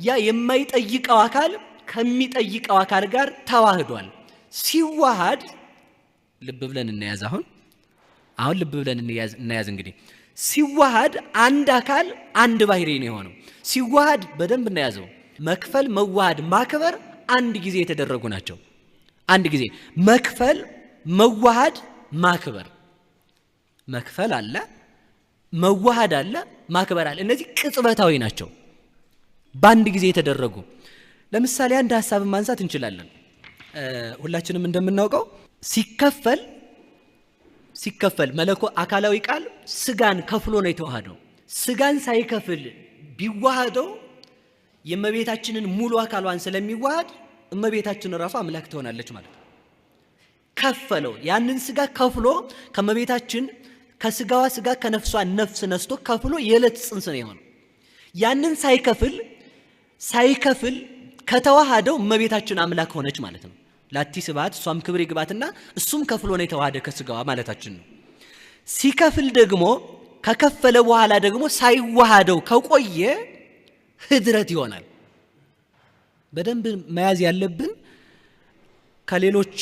ያ የማይጠይቀው አካል ከሚጠይቀው አካል ጋር ተዋህዷል። ሲዋሃድ ልብ ብለን እንያዝ። አሁን ልብ ብለን እንያዝ። እንግዲህ ሲዋሃድ አንድ አካል አንድ ባህሪ ነው የሆነው። ሲዋሃድ በደንብ እናያዘው። መክፈል፣ መዋሃድ፣ ማክበር አንድ ጊዜ የተደረጉ ናቸው። አንድ ጊዜ መክፈል፣ መዋሃድ፣ ማክበር። መክፈል አለ፣ መዋሃድ አለ፣ ማክበር አለ። እነዚህ ቅጽበታዊ ናቸው፣ በአንድ ጊዜ የተደረጉ። ለምሳሌ አንድ ሀሳብን ማንሳት እንችላለን። ሁላችንም እንደምናውቀው ሲከፈል መለኮ አካላዊ ቃል ስጋን ከፍሎ ነው የተዋሃደው። ስጋን ሳይከፍል ቢዋሃደው የእመቤታችንን ሙሉ አካሏን ስለሚዋሃድ እመቤታችን ራሷ አምላክ ትሆናለች ማለት ነው። ከፈለው፣ ያንን ስጋ ከፍሎ ከእመቤታችን ከስጋዋ ስጋ ከነፍሷ ነፍስ ነስቶ ከፍሎ የዕለት ጽንስ ነው የሆነው። ያንን ሳይከፍል ከተዋሃደው እመቤታችን አምላክ ሆነች ማለት ነው። ላቲ ስብሐት እሷም ክብር ይግባትና እሱም ከፍሎ ነው የተዋሃደ ከስጋዋ ማለታችን ነው። ሲከፍል ደግሞ ከከፈለ በኋላ ደግሞ ሳይዋሃደው ከቆየ ህድረት ይሆናል። በደንብ መያዝ ያለብን ከሌሎች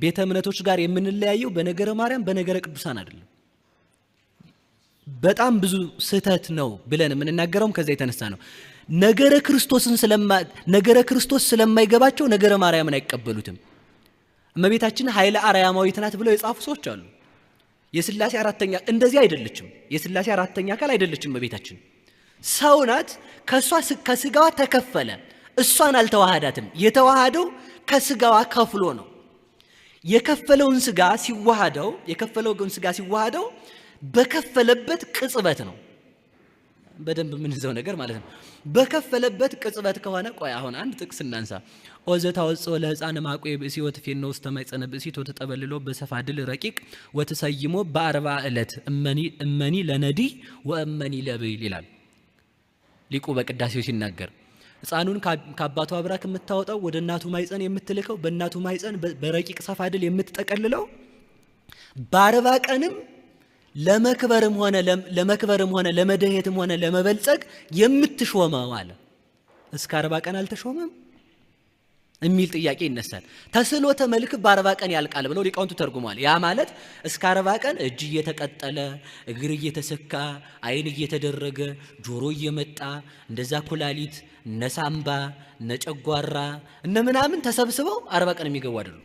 ቤተ እምነቶች ጋር የምንለያየው በነገረ ማርያም በነገረ ቅዱሳን አይደለም። በጣም ብዙ ስህተት ነው ብለን የምንናገረውም ከዛ የተነሳ ነው። ነገረ ክርስቶስ ስለማይገባቸው ነገረ ማርያምን አይቀበሉትም። እመቤታችን ኃይለ አርያማዊት ናት ብለው የጻፉ ሰዎች አሉ። የስላሴ አራተኛ እንደዚህ አይደለችም። የስላሴ አራተኛ አካል አይደለችም። እመቤታችን ሰው ናት። ከሷ ከስጋዋ ተከፈለ። እሷን አልተዋሃዳትም። የተዋሃደው ከስጋዋ ከፍሎ ነው። የከፈለውን ስጋ ሲዋሃደው የከፈለውን ስጋ ሲዋሃደው በከፈለበት ቅጽበት ነው። በደንብ የምንይዘው ነገር ማለት ነው። በከፈለበት ቅጽበት ከሆነ ቆይ አሁን አንድ ጥቅስ እናንሳ። ኦዘ ታወጽኦ ለሕፃን ማቆ ብእሲ ወትፌኖ ውስተ ማኅፀነ ብእሲት ወተጠበልሎ በሰፋድል ረቂቅ ወተሰይሞ በአርባ ዕለት እመኒ ለነዲህ ወእመኒ ለብይል ይላል ሊቁ በቅዳሴው ሲናገር። ሕፃኑን ከአባቱ አብራክ የምታወጣው ወደ እናቱ ማኅፀን የምትልከው በእናቱ ማኅፀን በረቂቅ ሰፋድል የምትጠቀልለው በአርባ ቀንም ለመክበርም ሆነ ለመደሄትም ሆነ ለመበልጸግ የምትሾመው አለ። እስከ 40 ቀን አልተሾመም የሚል ጥያቄ ይነሳል። ተስሎተ መልክ በ40 ቀን ያልቃል ብለው ሊቃውንቱ ተርጉመዋል። ያ ማለት እስከ 40 ቀን እጅ እየተቀጠለ እግር እየተሰካ አይን እየተደረገ ጆሮ እየመጣ እንደዛ ኩላሊት እነ ሳምባ እነ ጨጓራ እነ ምናምን ተሰብስበው 40 ቀን የሚገቡ አይደሉም።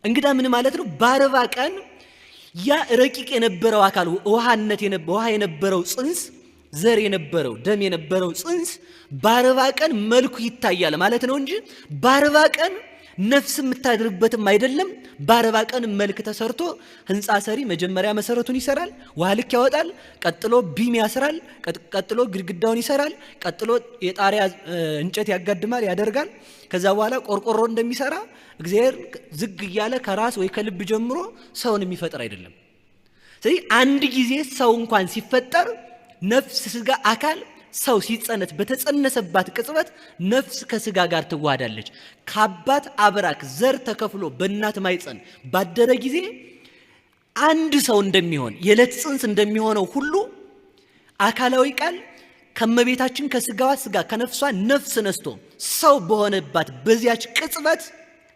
እንግዳ ምን ማለት ነው? በ40 ቀን ያ ረቂቅ የነበረው አካል ውሃነት የነበረው ውሃ የነበረው ጽንስ ዘር የነበረው ደም የነበረው ጽንስ በ40 ቀን መልኩ ይታያል ማለት ነው እንጂ በ40 ቀን ነፍስ የምታድርበትም አይደለም። በ40 ቀን መልክ ተሰርቶ ህንፃ ሰሪ መጀመሪያ መሰረቱን ይሰራል፣ ውሃ ልክ ያወጣል፣ ቀጥሎ ቢም ያስራል፣ ቀጥሎ ግድግዳውን ይሰራል፣ ቀጥሎ የጣሪያ እንጨት ያጋድማል ያደርጋል። ከዛ በኋላ ቆርቆሮ እንደሚሰራ እግዚአብሔር ዝግ እያለ ከራስ ወይ ከልብ ጀምሮ ሰውን የሚፈጥር አይደለም። ስለዚህ አንድ ጊዜ ሰው እንኳን ሲፈጠር ነፍስ ስጋ አካል ሰው ሲጸነት በተጸነሰባት ቅጽበት ነፍስ ከስጋ ጋር ትዋሃዳለች። ከአባት አብራክ ዘር ተከፍሎ በእናት ማኅፀን ባደረ ጊዜ አንድ ሰው እንደሚሆን የዕለት ጽንስ እንደሚሆነው ሁሉ አካላዊ ቃል ከመቤታችን ከስጋዋ ስጋ ከነፍሷ ነፍስ ነስቶ ሰው በሆነባት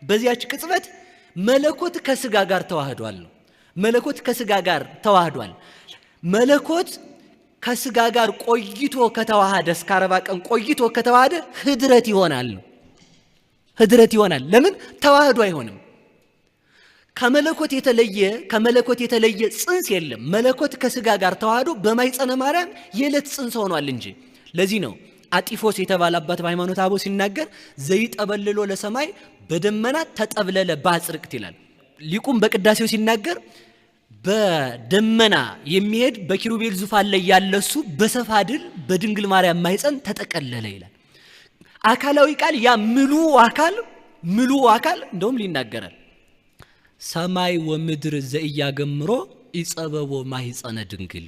በዚያች ቅጽበት መለኮት ከስጋ ጋር ተዋህዷል ነው። መለኮት ከስጋ ጋር ተዋህዷል። መለኮት ከስጋ ጋር ቆይቶ ከተዋሃደ እስከ 40 ቀን ቆይቶ ከተዋሃደ ህድረት ይሆናል ነው። ህድረት ይሆናል። ለምን ተዋህዶ አይሆንም? ከመለኮት የተለየ ጽንስ የለም። መለኮት ከስጋ ጋር ተዋህዶ በማኅፀነ ማርያም የዕለት ጽንስ ሆኗል እንጂ። ለዚህ ነው አጢፎስ የተባለ አባት በሃይማኖተ አበው ሲናገር ዘይጠበልሎ ለሰማይ በደመና ተጠብለለ በአጽርቅት ይላል። ሊቁም በቅዳሴው ሲናገር በደመና የሚሄድ በኪሩቤል ዙፋን ላይ ያለ እሱ በሰፋድል በድንግል ማርያም ማኅፀን ተጠቀለለ ይላል። አካላዊ ቃል ያ ምሉ አካል እንደውም ሊናገራል ሰማይ ወምድር ዘኢያገምሮ ኢጸበቦ ማኅፀነ ድንግል።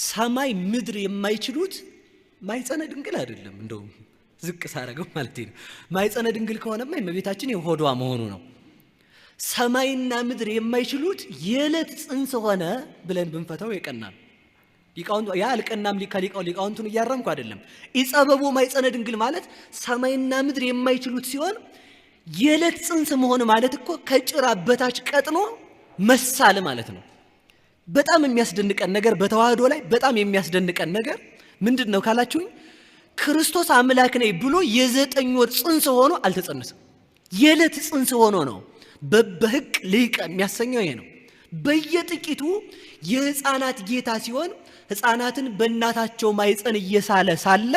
ሰማይ ምድር የማይችሉት ማኅፀነ ድንግል አይደለም። እንደውም ዝቅ ሳረገው ማለት ነው። ማኅፀነ ድንግል ከሆነማ የእመቤታችን የሆዷ መሆኑ ነው። ሰማይና ምድር የማይችሉት የዕለት ጽንስ ሆነ ብለን ብንፈታው የቀና ነው። ሊቃውንቱ ያ አልቀናም ሊቃውንቱን እያረምኩ አይደለም። ኢጸበቦ ማኅፀነ ድንግል ማለት ሰማይና ምድር የማይችሉት ሲሆን የዕለት ጽንስ መሆን ማለት እኮ ከጭራ በታች ቀጥኖ መሳል ማለት ነው። በጣም የሚያስደንቀን ነገር በተዋህዶ ላይ በጣም የሚያስደንቀን ነገር ምንድን ነው ካላችሁኝ፣ ክርስቶስ አምላክ ነኝ ብሎ የ9 ወር ጽንስ ሆኖ አልተጸነሰም። የዕለት ጽንስ ሆኖ ነው። በሕቅ ሊቀ የሚያሰኘው ይሄ ነው። በየጥቂቱ የሕፃናት ጌታ ሲሆን ሕፃናትን በእናታቸው ማኅፀን እየሳለ ሳለ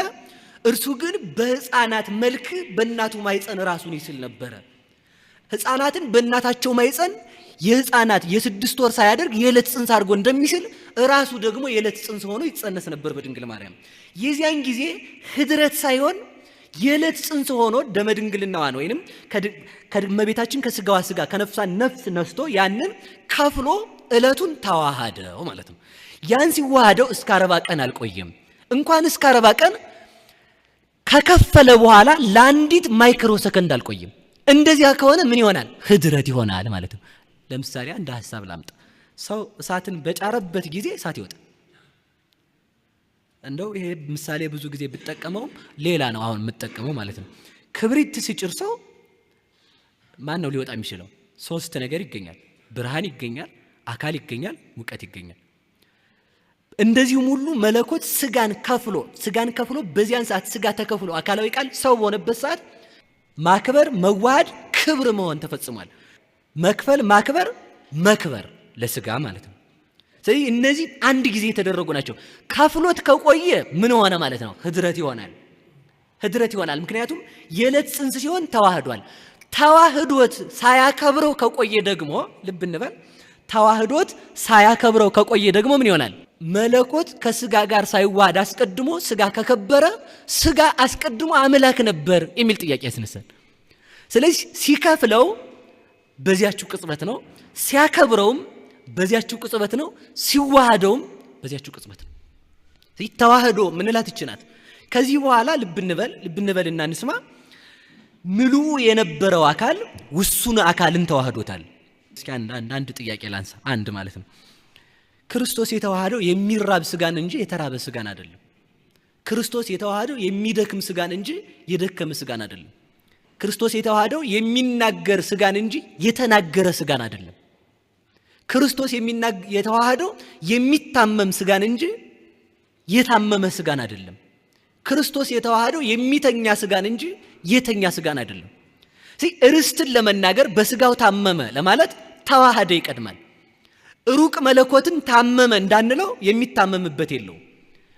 እርሱ ግን በሕፃናት መልክ በእናቱ ማኅፀን ራሱን ይስል ነበረ። ሕፃናትን በእናታቸው ማኅፀን የሕፃናት የ6 ወር ሳያደርግ የዕለት ጽንስ አድርጎ እንደሚስል ራሱ ደግሞ የዕለት ጽንስ ሆኖ ይጸነስ ነበር በድንግል ማርያም። የዚያን ጊዜ ህድረት ሳይሆን የዕለት ጽንስ ሆኖ ደመ ድንግልናዋን ወይንም ከእመቤታችን ከስጋዋ ስጋ ከነፍሷ ነፍስ ነስቶ ያንን ከፍሎ ዕለቱን ተዋሃደው ማለት ነው። ያን ሲዋሃደው እስከ 40 ቀን አልቆየም። እንኳን እስከ 40 ቀን ከከፈለ በኋላ ለአንዲት ማይክሮ ሰከንድ አልቆየም። እንደዚያ ከሆነ ምን ይሆናል? ህድረት ይሆናል ማለት ነው። ለምሳሌ አንድ ሐሳብ ላምጣ። ሰው እሳትን በጫረበት ጊዜ እሳት ይወጣል። እንደው ይሄ ምሳሌ ብዙ ጊዜ ብጠቀመው ሌላ ነው አሁን የምጠቀመው ማለት ነው። ክብሪት ሲጭር ሰው ማን ነው ሊወጣ የሚችለው? 3 ነገር ይገኛል። ብርሃን ይገኛል፣ አካል ይገኛል፣ ሙቀት ይገኛል። እንደዚሁም ሁሉ መለኮት ስጋን ከፍሎ በዚያን ሰዓት ስጋ ተከፍሎ አካላዊ ቃል ሰው በሆነበት ሰዓት ማክበር መዋሃድ ክብር መሆን ተፈጽሟል። መክፈል ማክበር መክበር ለስጋ ማለት ነው። ስለዚህ እነዚህ አንድ ጊዜ የተደረጉ ናቸው። ከፍሎት ከቆየ ምን ሆነ ማለት ነው? ህድረት ይሆናል። ህድረት ይሆናል። ምክንያቱም የዕለት ጽንስ ሲሆን ተዋህዷል። ተዋህዶት ሳያከብረው ከቆየ ደግሞ ልብ እንበል፣ ተዋህዶት ሳያከብረው ከቆየ ደግሞ ምን ይሆናል? መለኮት ከስጋ ጋር ሳይዋሃድ አስቀድሞ ስጋ ከከበረ ስጋ አስቀድሞ አምላክ ነበር የሚል ጥያቄ ያስነሳል። ስለዚህ ሲከፍለው በዚያችው ቅጽበት ነው፣ ሲያከብረውም በዚያችው ቅጽበት ነው፣ ሲዋሃደውም በዚያችው ቅጽበት ነው። ስለዚህ ተዋህዶ ምንላት ይህች ናት። ከዚህ በኋላ ልብ እንበልና እንስማ። ምሉዕ የነበረው አካል ውሱን አካልን ተዋህዶታል። እስኪ አንድ ጥያቄ ላንሳ። አንድ ማለት ነው ክርስቶስ የተዋሃደው የሚራብ ስጋን እንጂ የተራበ ስጋን አይደለም። ክርስቶስ የተዋሃደው የሚደክም ስጋን እንጂ የደከመ ስጋን አይደለም። ክርስቶስ የተዋሃደው የሚናገር ስጋን እንጂ የተናገረ ስጋን አይደለም። ክርስቶስ የተዋሃደው የሚታመም ስጋን እንጂ የታመመ ስጋን አይደለም። ክርስቶስ የተዋሃደው የሚተኛ ስጋን እንጂ የተኛ ስጋን አይደለም። ስለዚህ ርስትን ለመናገር በስጋው ታመመ ለማለት ተዋሃደ ይቀድማል። ሩቅ መለኮትን ታመመ እንዳንለው የሚታመምበት የለውም።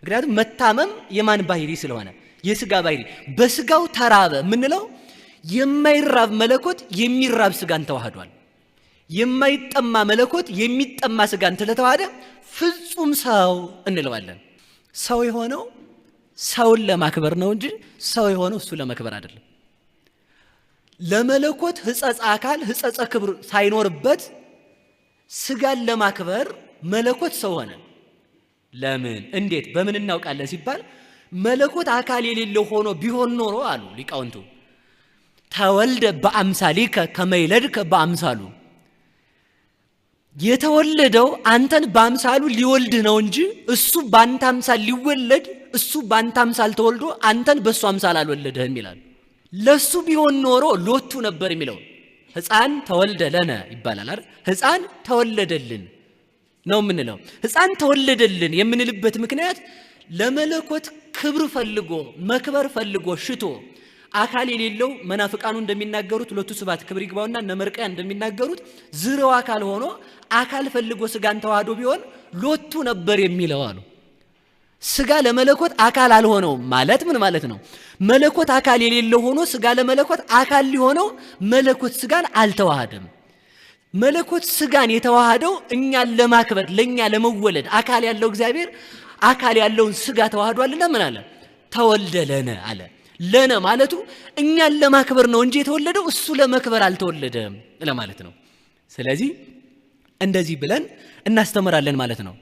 ምክንያቱም መታመም የማን ባህሪ ስለሆነ የስጋ ባህሪ። በስጋው ተራበ የምንለው የማይራብ መለኮት የሚራብ ስጋን ተዋህዷል። የማይጠማ መለኮት የሚጠማ ስጋን ስለተዋሃደ ፍጹም ሰው እንለዋለን። ሰው የሆነው ሰውን ለማክበር ነው እንጂ ሰው የሆነው እሱ ለመክበር አይደለም። ለመለኮት ሕጸጸ አካል ሕጸጸ ክብር ሳይኖርበት ስጋን ለማክበር መለኮት ሰው ሆነ። ለምን? እንዴት? በምን እናውቃለን ሲባል መለኮት አካል የሌለው ሆኖ ቢሆን ኖሮ አሉ ሊቃውንቱ ተወልደ በአምሳሊከ ከመ ይለድከ በአምሳሉ፣ የተወለደው አንተን በአምሳሉ ሊወልድህ ነው እንጂ እሱ ባንተ አምሳል ሊወለድ እሱ ባንተ አምሳል ተወልዶ አንተን በሱ አምሳል አልወለደህም ይላል። ለሱ ቢሆን ኖሮ ሎቱ ነበር የሚለው። ሕፃን ተወልደ ለነ ይባላል አይደል? ሕፃን ተወለደልን ነው የምንለው። ሕፃን ተወለደልን የምንልበት ምክንያት ለመለኮት ክብር ፈልጎ መክበር ፈልጎ ሽቶ አካል የሌለው መናፍቃኑ እንደሚናገሩት ሁለቱ ስብሐት ክብር ይግባውና እነ መርቅያ እንደሚናገሩት ዝርው አካል ሆኖ አካል ፈልጎ ስጋን ተዋህዶ ቢሆን ሎቱ ነበር የሚለው አሉ። ስጋ ለመለኮት አካል አልሆነውም ማለት ምን ማለት ነው? መለኮት አካል የሌለው ሆኖ ስጋ ለመለኮት አካል ሊሆነው መለኮት ስጋን አልተዋሃደም። መለኮት ስጋን የተዋሃደው እኛን ለማክበር ለኛ ለመወለድ አካል ያለው እግዚአብሔር አካል ያለውን ስጋ ተዋህዷልና ምን አለ? ተወልደ ለነ አለ። ለነ ማለቱ እኛን ለማክበር ነው እንጂ የተወለደው እሱ ለመክበር አልተወለደም ለማለት ነው። ስለዚህ እንደዚህ ብለን እናስተምራለን ማለት ነው።